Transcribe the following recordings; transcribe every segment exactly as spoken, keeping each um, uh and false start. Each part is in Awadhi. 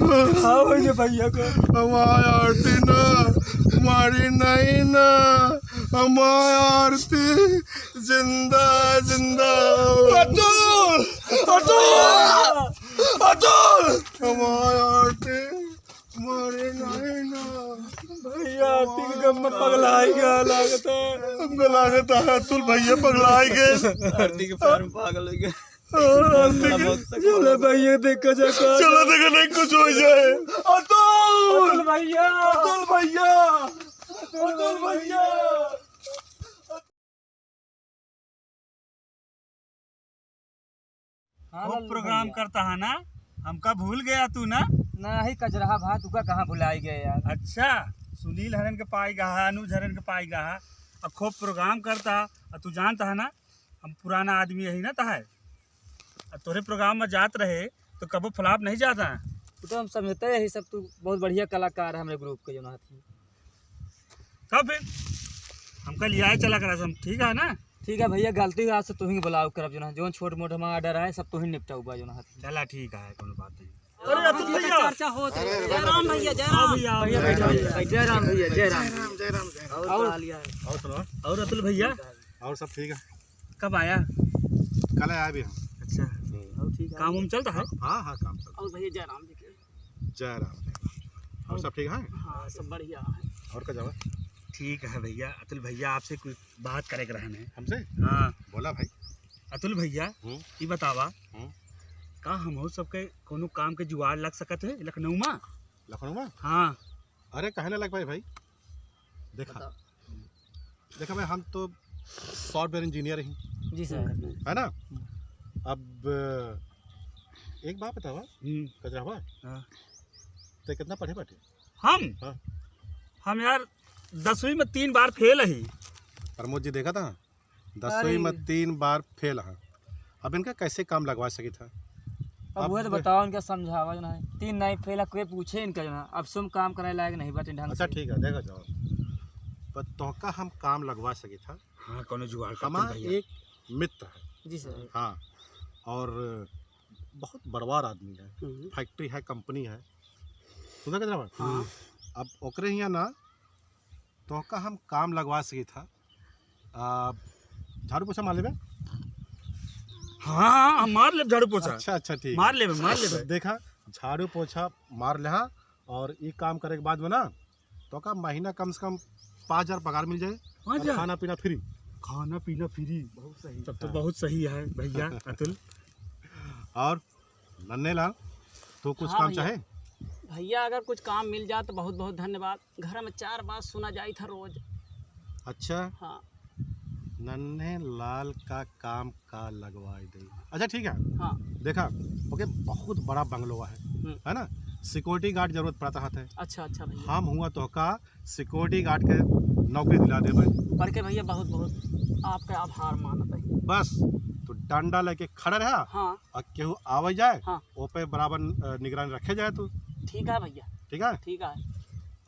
हाँ, भैया, भैया का। हमार आरती ना, मारी नहीं ना, हमार आरती जिंदा, जिंदा। अतुल! अतुल! अतुल! हमार आरती मारी नहीं ना। भैया, आरती के गम में पगलाई गया लागत है। हमको लागत है, अतुल भैया पगलाई गए। आरती के प्यार में पागल हो गए। चलो भैया, देखा जाए का। चलो, देखा नहीं कुछ हो जाए। अतुल! अतुल भैया! अतुल भैया! अतुल भैया! हाँ, खूब लल्लू प्रोग्राम भैया। करता है ना, हमका भूल गया तू ना? नाही कजरहा भा, तुका कहाँ भुलाई गए यार। अच्छा, सुनील हरन के पाई गहा, अनुज हरन के पाई गहा, और खूब प्रोग्राम करता, और तू जानता है ना, हम पुराना आदमी यही ना तहार। आ तोरे प्रोग्राम में जात रहे तो कबो फ्लॉप नहीं जाता। वो तो हम समझते हैं, यही सब तू बहुत बढ़िया कलाकार है हमरे ग्रुप के जो ना हथी। तब फिर हमका लियाए चला करा सब, ठीक है ना? ठीक है भैया, गलती हुई, आज से तुही बुलाओ करब जो ना, जो छोट मोट हमारा ऑर्डर है सब तुही निपटाऊ बा जो ना हथी। चला ठीक है, कोनो बात नहीं। अरे अतुल भैया। चर्चा होत है। जय राम भैया, जय हाँ राम। भैया, भैया, भैया, भैया। जय राम भैया, जय राम। जय राम, जय राम, जय राम। और और का हाल है? और सुनाओ। और अतुल भैया? और सब ठीक है। कब आया? कल आया अभी हम। अच्छा। हम्म। और ठीक है। काम वाम चलता है? हाँ, हाँ, काम चलता है। और भैया जय राम जी के। जय राम, जय राम। और सब ठीक है? हाँ, सब बढ़िया है। और का जावा? ठीक है भैया, अतुल भैया आपसे कुछ बात करे के रहन है। हमसे? हाँ। बोला भाई। अतुल भैया, हम्म। ई बतावा, हम्म। का हमहू सबके कोनो काम के जुगाड़ लग सकत है लखनऊ में? लखनऊ में? हाँ। अरे, काहे ना लग पाई भाई? देखा, बताओ। देखा भाई, हम तो सॉफ्टवेयर इंजीनियर ही, जी सर। है ना? अब एक बात बतावा, हम्म। कजरावा, हाँ। ते कितना पढ़े बाटे? हम? हाँ। हम यार दसवीं में तीन बार फेल ही। प्रमोद जी देखा था, दसवीं में अरे। तीन बार फेल है। अब इनका कैसे काम लगवा सकी था? अब अब वो तो बताओ, इनका समझावा जो ना है। तीन नहीं फेल है, कोई पूछे इनका जो ना, अब सुम काम करे लायक नहीं बाटे ढंग अच्छा, से। ठीक है, देखा जाओ। पर तोहका हम काम लगवा सकी था। हाँ, कोनो जुगाड़ करते हमार भैया। एक मित्र है। जी सर। हाँ, और बहुत बड़वार आदमी है, हम्म। फैक्ट्री है, कंपनी है, सुना कितना बार? हाँ। अब ओकरे हियाँ ना तोहका हम काम लगवा सकी था। आ, झाड़ू पोछा मार लेबे? हाँ, हाँ, हम मार लेब झाड़ू पोछा। अच्छा, अच्छा, ठीक मार है। लेबे, मार लेबे। देखा, झाड़ू पोछा मार लेहा और ई काम करे के बाद में ना तोहका महीना कम से कम पाँच हजार पगार मिल जाए। पाँच हजार? और खाना पीना फ्री। खाना पीना फ्री। बहुत सही। तब तो बहुत सही है भैया अतुल। और नन्हे लाल, तो कुछ हाँ काम भैया। चाहे? भैया, अगर कुछ काम मिल जाए तो बहुत बहुत धन्यवाद। घर में चार बात सुना जाई था रोज। अच्छा। हाँ। नन्हे लाल का काम का लगवाई दे। अच्छा, ठीक है। हाँ। देखा, ओके, बहुत बड़ा बंगलो है, हम्म। है ना? सिक्योरिटी गार्ड जरूरत पड़ता है। अच्छा, अच्छा भैया। हम हुआ तोहका सिक्योरिटी गार्ड के नौकरी दिला देबे। बड़के भैया, बहुत बहुत आपका आभार मानत है। बस, तू डंडा लेके खड़ा रहा, हाँ। और केहू आवे जाए, हाँ। ओ पे बराबर, अ, निगरानी रखे जाए तू। ठीक है भैया। ठीक है? ठीक है।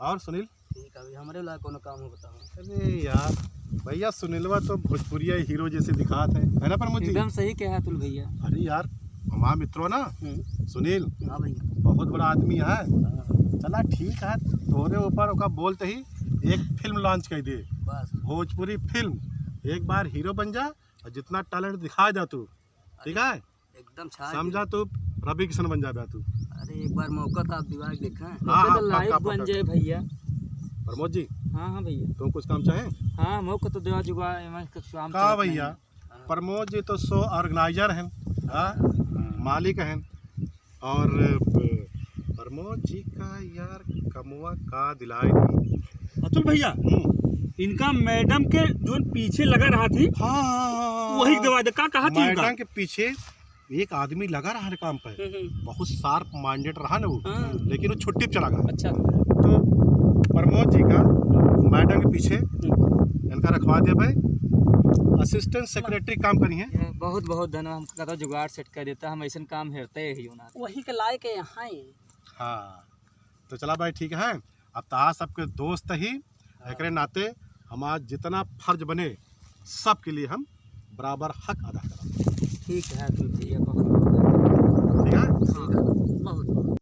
और सुनील? ठीक है भैया, हमरे ला कोनो काम हो बताओ। अरे यार, भैया सुनीलवा तो भोजपुरिया हीरो जैसे दिखात है, है ना प्रमोद जी? एकदम सही कहा अतुल भैया। अरे यार, हमारा मित्रो ना, हम्म। सुनील, हाँ भैया। बहुत बड़ा आदमी है। हाँ। चला ठीक है, तोरे ऊपर ओका बोलते ही एक फिल्म लॉन्च कर दे। बस। भोजपुरी फिल्म, एक बार हीरो बन जा और जितना टैलेंट दिखा जा तू, ठीक है? एकदम छा समझा दिया। तू रवि किशन बन जाबे तू। अरे एक बार मौका था, आप दिवा के देखा। हाँ, मौका हाँ, तो पक्का, लाइव बन पक्का। जाए भैया। प्रमोद जी। हाँ, हाँ भैया। तुम कुछ काम चाहे? हाँ, मौका तो देवा जुगा, मैं कुछ काम का चाहत भैया? नहीं। हाँ। प्रमोद जी तो शो ऑर्गेनाइजर हैं, हाँ, हाँ। मालिक हैं। और प-, प्रमोद जी का यार कमवा का दिलाए दी। अतुल भैया, हम्म। इनका मैडम के जो पीछे लगा रहा थी, हाँ, हाँ, हाँ, हाँ, वही हाँ। दवा दे। का कहा थी इनका? मैडम के पीछे एक आदमी लगा रहा है काम पे, हम्म, हम्म। बहुत शार्प माइंडेड रहा ना वो, हाँ। लेकिन वो छुट्टी पे चला गया। अच्छा। तो प्रमोद जी का मैडम के पीछे हम्म। इनका रखवा दिया भाई, असिस्टेंट सेक्रेटरी काम करी है। बहुत बहुत धन्यवाद, हमका कहता जुगाड़ सेट कर देता, हम ऐसन काम हेरते ही ना। वही के लाए के यहाँ ही। हाँ, तो चला भाई, ठीक है, अब तहा सबके दोस्त ही, हाँ। एकरे नाते हमारा जितना फर्ज बने, सबके लिए हम बराबर हक अदा करब। ठीक है, तो भैया, बहुत बहुत धन्यवाद। ठीक है? हाँ, बहुत बहुत।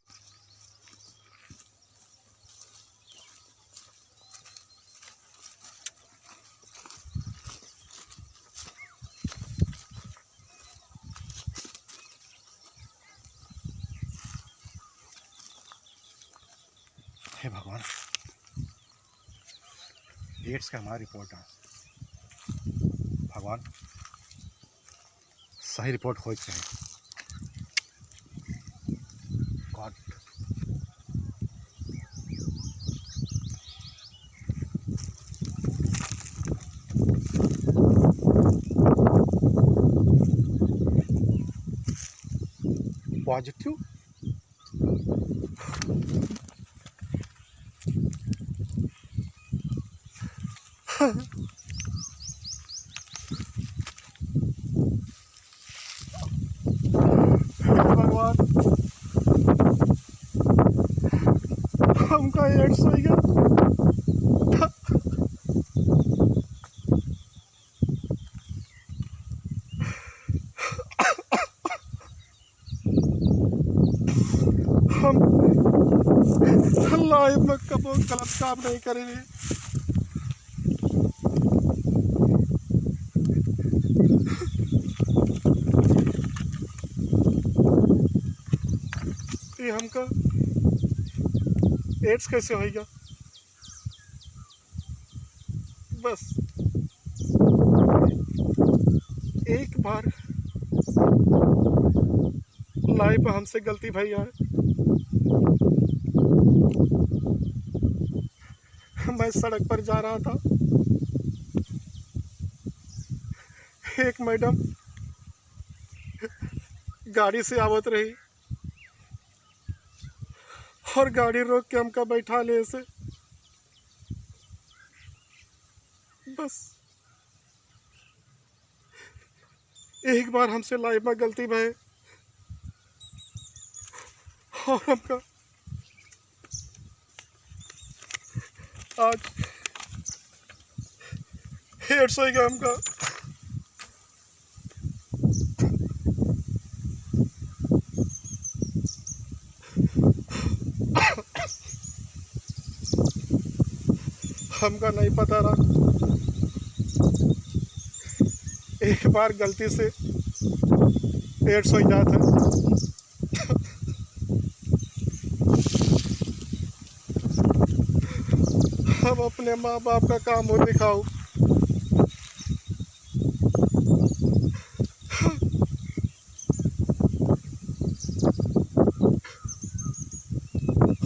हे भगवान, एड्स का हमारा रिपोर्ट है। भगवान, सही रिपोर्ट होए के चाही। God। पॉजिटिव। भगवान, हमका एड्स होइगा। हम लाइफ में कबो गलत काम नहीं करे रे। ये हमका एड्स कैसे होइगा? बस एक बार लाइफ में हमसे गलती भई है। मैं सड़क पर जा रहा था, एक मैडम गाड़ी से आवत रही और गाड़ी रोक के हमका बैठा ले से। बस एक बार हमसे लाइफ में गलती भय और हमका आज एड्स होइगा हमका। हमका नहीं पता रहा, एक बार गलती से एड्स होइ जात है। हम अपने माँ बाप का काम हो दिखाओ।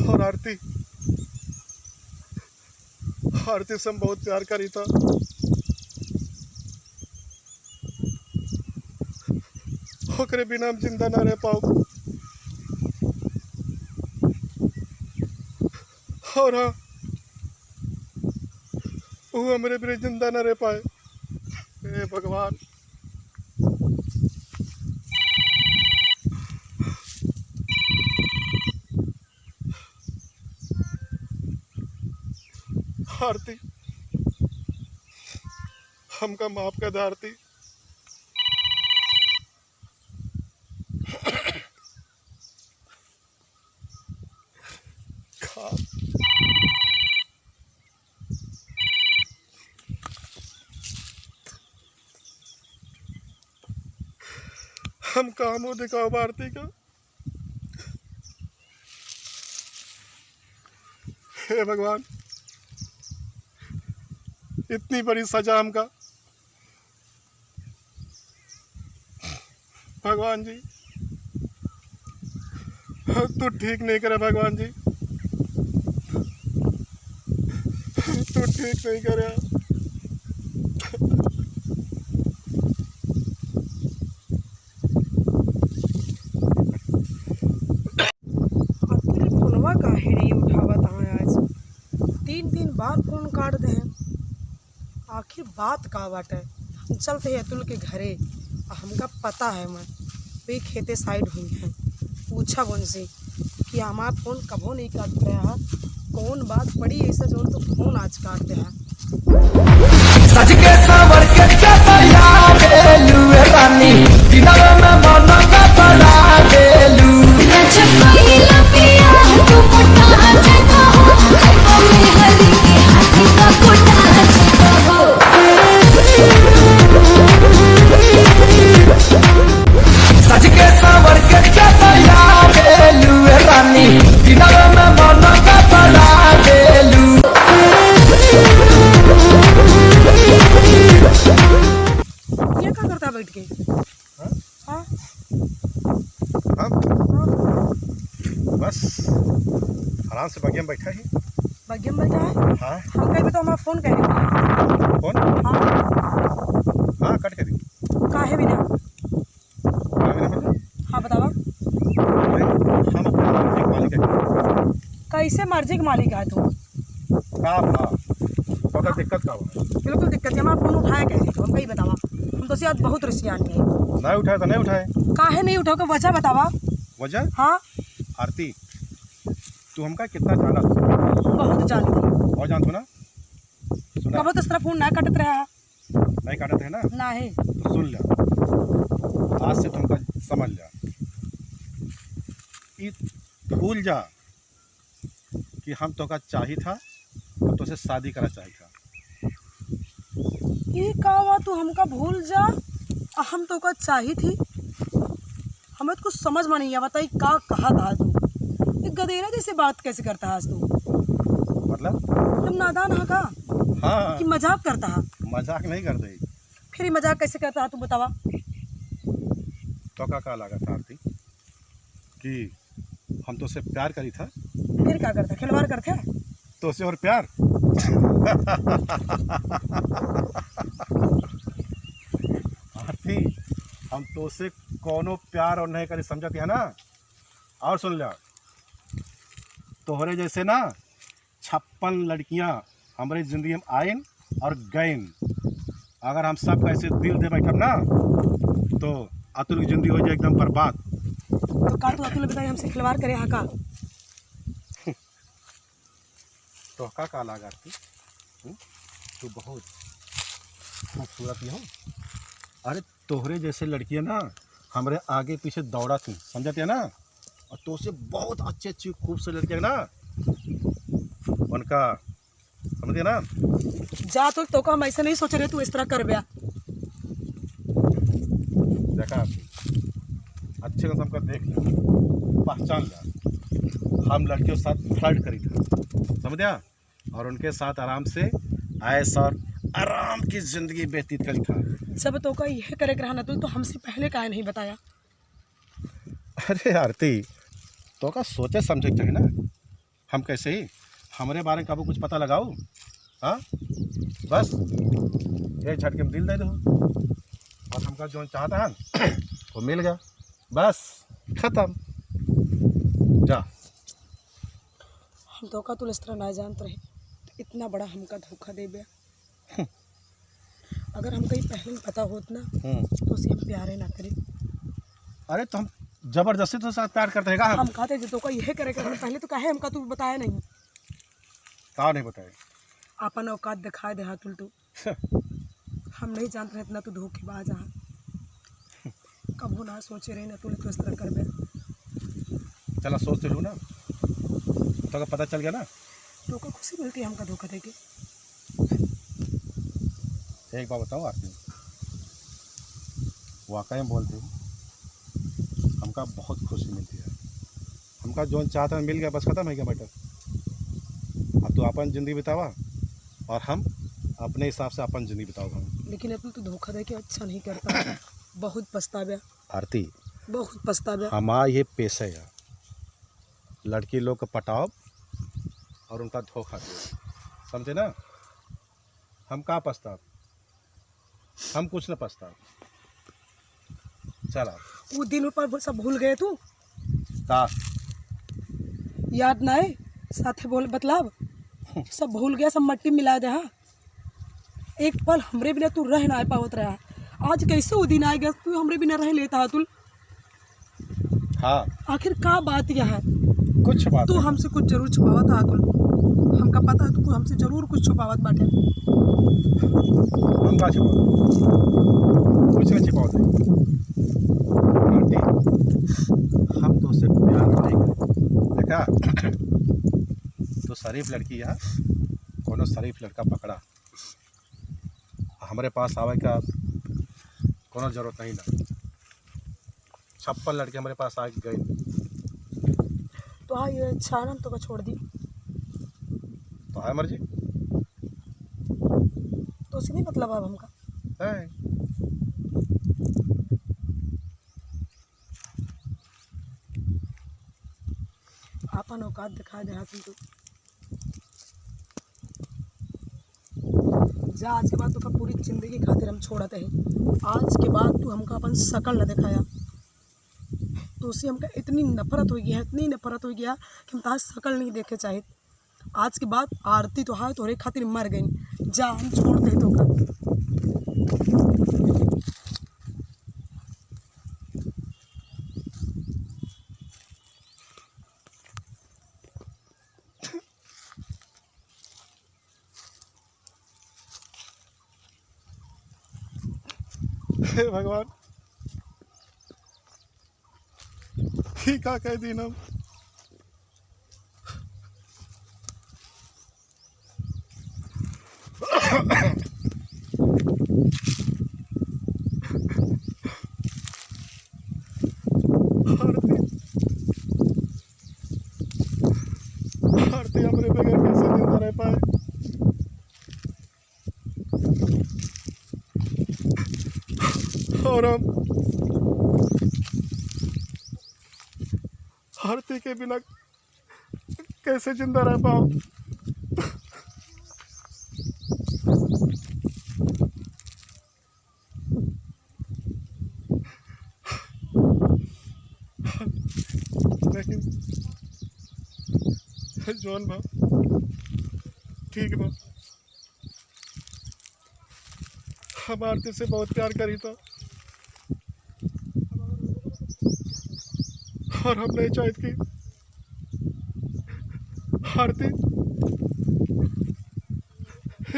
और आरती, आरती से हम बहुत प्यार करी था। ओकरे बिना हम जिंदा ना रह पाओ। और हाँ, वो हमरे बिना जिंदा ना रह पाए। हे भगवान। आरती, हमका माफ कर दे आरती। खा। हम काम वो दिखाओ भारती का। हे भगवान, इतनी बड़ी सजा हमका। भगवान जी, तू ठीक नहीं करे भगवान जी, तू ठीक नहीं करे। अतुल फोनवा काहे नहीं उठावत है आज? तीन तीन बार फोन काट दे हैं। आखिर बात का बाटे? हम चलते हैं अतुल के घरे। आ हमका पता है मैं, वे खेते साइड हुई हैं। पूछब उनसे कि हमार फोन कबो नहीं काट रहा है, कौन बात पड़ी ऐसा जौन तू फोन आज काट रहा है? सज के सावर के चपया बेलू ए रानी, दिनवा में मन का बड़ा बेलू। सज के सावर के चपया बेलू ए रानी, दिनवा में मन का बड़ा बस, आराम से बगिया में बैठा ही। बगिया में बैठा है? हाँ। हम कहीं भी तो हमारा फोन कह रही। फोन? हाँ। हाँ, कट करी। काहे बिना? काहे बिना मतलब? हाँ, बतावा। अरे, हम अपने मर्जी के मालिक है। कैसे मर्जी के मालिक है तू? का बा? तो का दिक्कत का बा? बिल्कुल दिक्कत है, हमारा फोन उठाया कह रही तू, हम कहीं बतावा। हम तो से आज बहुत रिसियान है। नहीं उठाए तो नहीं उठाए। काहे नहीं उठाओ, का वजह बतावा। वजह? हाँ। आरती, तू हमका कितना जानत हो? बहुत जानत हो। और जानत हो ना? सुना। कबो तो इस तरह फोन ना कटत रहा। नहीं काटत है ना? नहीं। तो सुन ले, आज से तुमका समझ ले, ई भूल जा कि हम तोका चाहित ह और तोसे शादी करा चाहित ह। ई का हुआ, तू हमका भूल जा, आ हम तोका चाहित ही? हमें तो कुछ समझ में नहीं आवता, ई का कहत हा तू? ई गदेला जैसे बात कैसे करता हा आज तू? मतलब? तुम नादान हा का? हाँ। कि मजाक करता हा? मजाक नहीं करते। फिर ई मजाक कैसे करता हा तू बतावा? तो का, का लागत हा आरती कि हम तोसे प्यार करी था? फिर का करता? खिलवाड़ करते? तोसे और प्यार? आरती, हम तोसे कौनो प्यार और नहीं करी, समझत है ना? और सुन ले, तोहरे जैसे ना छप्पन लड़कियां हमरे जिंदगी में आइन और गइन। अगर हम सब कैसे दिल दे बैठब ना, तो अतुल की जिंदगी हो जाए एकदम बर्बाद। तो का तू अतुल बताई हमसे खिलवाड़ करे हा का? तोहका का लागा आरती? हम्म? तू बहुत खूबसूरत ही हो। अरे, तोहरे जैसे लड़कियां ना हमरे आगे पीछे दौड़ा थी, समझत है ना? और तोसे बहुत अच्छी अच्छी खूबसूरत लड़कियां ना, उनका, समझ गया ना? जा तो, तोका हम ऐसे नहीं सोच रहे तू इस तरह करब्या। देखा, अच्छे से हमका देख ले, पहचान ले, हम लड़कियों के साथ फ्लर्ट करी था, समझ गया? और उनके साथ आराम से ऐश और आराम की जिंदगी व्यतीत करी था। जब तोका यह करे के रहा ना, तो, तो हमसे पहले काहे नहीं बताया? अरे आरती, तोका सोचे समझे के चाहिए ना। हम कैसे ही हमरे बारे में कबो कुछ पता लगाऊ? हाँ, बस एक झटके में दिल दे दो, और हमका जो चाहता है वो मिल गया, बस खत्म। जा। हम धोखा तो इस तरह ना जानत रहे, तो इतना बड़ा हमका धोखा देब्या। अगर हमका ई पहले में पता होत ना, हम्म। तो उसे हम प्यारे ना करी। अरे, तो हम जबरदस्ती तो साथ प्यार करते हैं का हम? हम कहते, जो तोका यह करे के हम पहले तो काहे हमका तू बताया नहीं? का नहीं बताया? आपन औकात दिखाए दे हा अतुल तू। हम नहीं जानत रहे इतना तू धोखेबाज हा। कबो ना सोचे रहे ना तू, तू इस तरह करबे। चला, सोच तो लू ना, तो का पता चल गया ना। तोका खुशी मिलती है हमका धोखा देके। एक बात बताओ आरती, वाकई में बोलते हो, हमका बहुत खुशी मिलती है। हमका जौन चाहत है मिल गया, बस खत्म है क्या मैटर? अब तू अपन जिंदगी बितावा और हम अपने हिसाब से अपन जिंदगी बिताओ हम। लेकिन अतुल, तू धोखा देके अच्छा नहीं करता। बहुत पछताव्या। आरती, बहुत पछताव्या। हमार ये पेशा है, लड़की लोग को पटाओ और उनका धोखा दो, समझे ना? हम का पछताब? हम कुछ न पछताब। चला। वो दिन पर सब भूल गए तू? का? याद ना है? साथे बोल, मतलब, सब भूल गया, सब मट्टी मिला दे, हाँ? एक पल हमरे बिना तू रह ना पावत रहा। आज कैसे वो दिन आ गया, तू हमरे बिना रह लेता, अतुल? हाँ। आखिर का बात यह है? कुछ बात तू नहीं। हमसे कुछ जरूर छुपावत है, अतुल। हमका पता है, तू हमसे जरूर कुछ छुपावत बाटे। हम का छुपावत? कुछ नहीं छुपावत है। आंटी, हम तोसे प्यार नहीं करी। देखा, तू शरीफ लड़की है, कोनो शरीफ लड़का पकड़ा। हमरे पास आवे का कोनो जरूरत नहीं ना। छप्पन लड़के हमरे पास आके गए। तो हाँ, ये अच्छा है ना, तो छोड़ दी। तो है मर्जी। तो उसे नहीं मतलब अब हमका। है। आपन औकात दिखाए दे हाथी तू। जा, आज के बाद तोका पूरी जिंदगी खातिर हम छोड़त है। आज के बाद तू हमका अपन शकल न दिखाया। तोसे हमका इतनी नफरत होइ गया है, इतनी नफरत होइ गया कि हम तार शकल नहीं देखे चाहित। आज के बाद आरती तो है तोहरे खातिर मर गई। जा, हम छोड़ दे तोका। हे भगवान, ई का कह दीन हम। आरती, आरती हमरे बगैर कैसे जिंदा रह पाए? और हम आरती के बिना कैसे जिंदा रह पाओ? लेकिन जौन बा, ठीक बा। हम आरती से बहुत प्यार करी था और हम नहीं चाहित कि आरती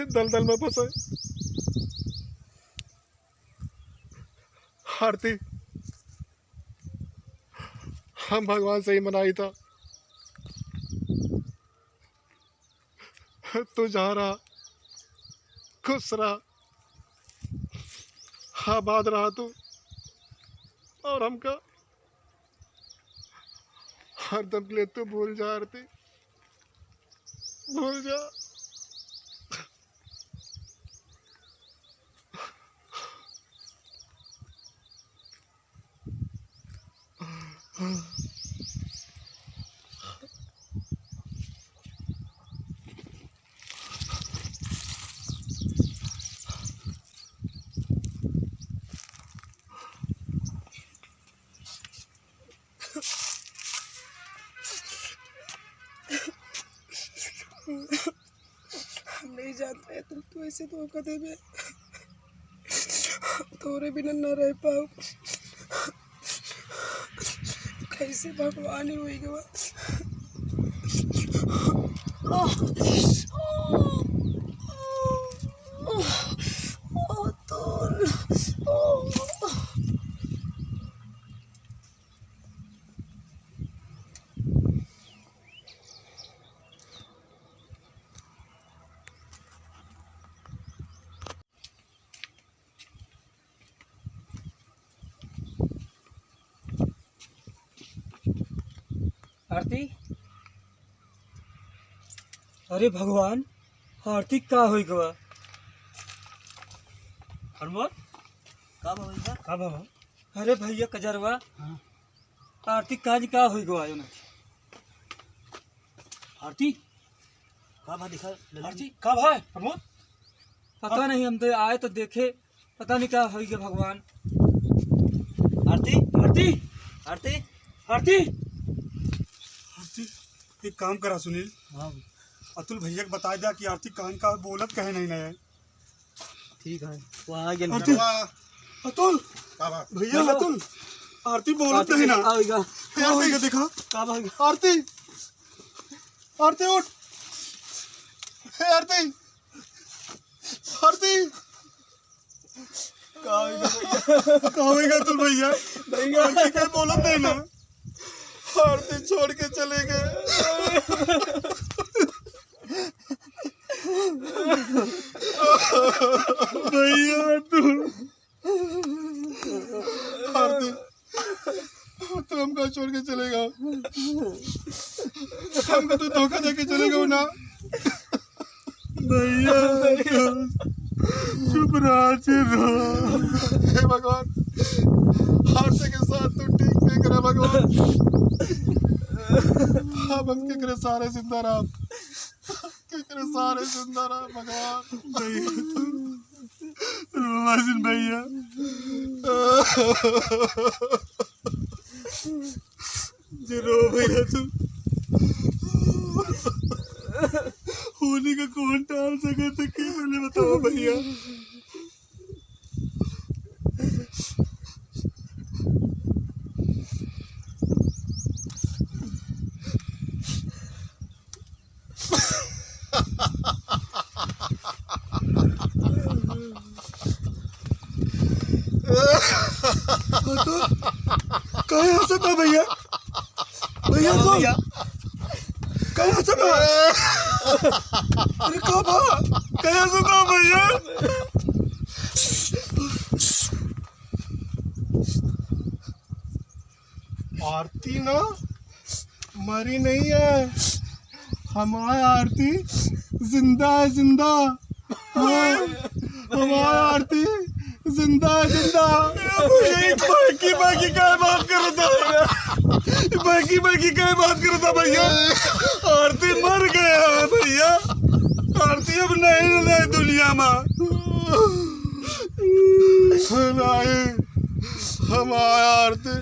दलदल में फंसे। आरती, हम भगवान से ही मनाई था, तू जहाँ रहा, खुश रहा, आबाद रहा तू, और हमका हरदम के लिए तू भूल जा आरती, भूल जा। हम नहीं जान पाए तुम तो ऐसे धोखा देबे। हम तोरे बिना न रह पाओ। कैसे भगवान ही होई गवा। आरती, अरे भगवान, आरती का होई गवा? प्रमोद, का भवा भैया? का भवा? अरे भैया कजरवा, हाँ। आरती काज का होई गवा? आरती, का भा दिखा, ललन? आरती का भा है प्रमोद? पता नहीं, हम तो आए तो देखे, पता नहीं का होई गवा भगवान। आरती, आरती, आरती, आरती, आरती, एक काम करा सुनील, हाँ। अतुल भैया के बताइ द्या कि आरती काहे का बोलत काहे नहीं ना है। ठीक है, वो आ गया अतुल, ना। अतुल, का बा? भैया, बोलो। अतुल, आरती बोलत आरती नहीं ना। आवेगा। हे आरती के देखा। का बा? आरती, आरती उठ। हे आरती, आरती। का होइगा भैया? का होइगा अतुल भैया? भैया। आरती के बोलत नहीं ना। आरती छोड़ के चले गए। भैया तू। आरती, तू हमका छोड़ के चले गवा। हमका तू धोखा दे के चले गवा ना। भैया, तू चुप रहा, चुप रहा। हे भगवान, आरती के साथ तू ठीक नहीं करा भगवान। अब हम केकरे सहारे जिंदा रहब, केकरे सहारे जिंदा रहब भगवान। भैया, रो मत भैया। जे रो भैया तू। होली का कौन टाल सकत है, के पहले बताओ भैया। तो काहे हंसत बा भैया? भैया तो भैया। काहे हंसत बा? अरे का बा? काहे हंसत बा भैया? आरती ना मरी नहीं है, हमारी आरती जिंदा है, जिंदा। हाँ, हमारी आरती जिंदा है, जिंदा। भैया, ये बाकी, बाकी क्या बात करता है? बाकी, बाकी क्या बात करता भैया? आरती मर गया है भैया, आरती अब नहीं रहे दुनिया में। नहीं, हमारा आरती,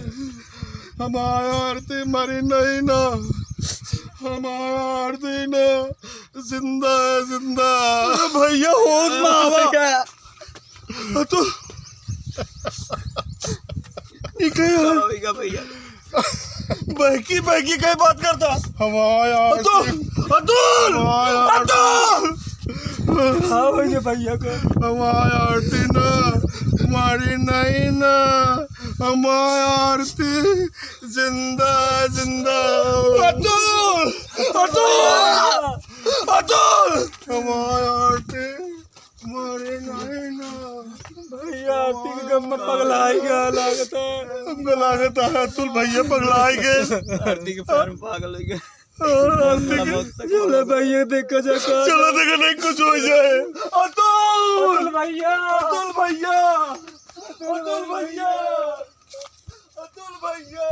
हमारा आरती मरी नहीं ना, हमारा आरती ना, जिंदा है, जिंदा। अरे भैया, होश में आवा। भैया। अतुल, ई का है? का होइगा भैया? बहकी, बहकी कई बात करता। हमारा अतुल, आरती, अतुल, हमारा आरती। अतुल। हाँ भैया, भैया को। हमारा आरती ना, मारी नहीं ना, हमारा आरती जिंदा, जिंदा। अतुल, अतुल, अतुल। हमारा आरती मारे नहीं ना। भैया, आरती के गम में पगलाई गया लागत है। हमको लागत है, अतुल भैया पगलाई गए। आरती के प्यार में पागल हो गए। आरती के चलो भैया, देखा जाए का। चलो देखो, नहीं कुछ हो जाए। अतुल! अतुल भैया! अतुल भैया! अतुल भैया! अतुल भैया!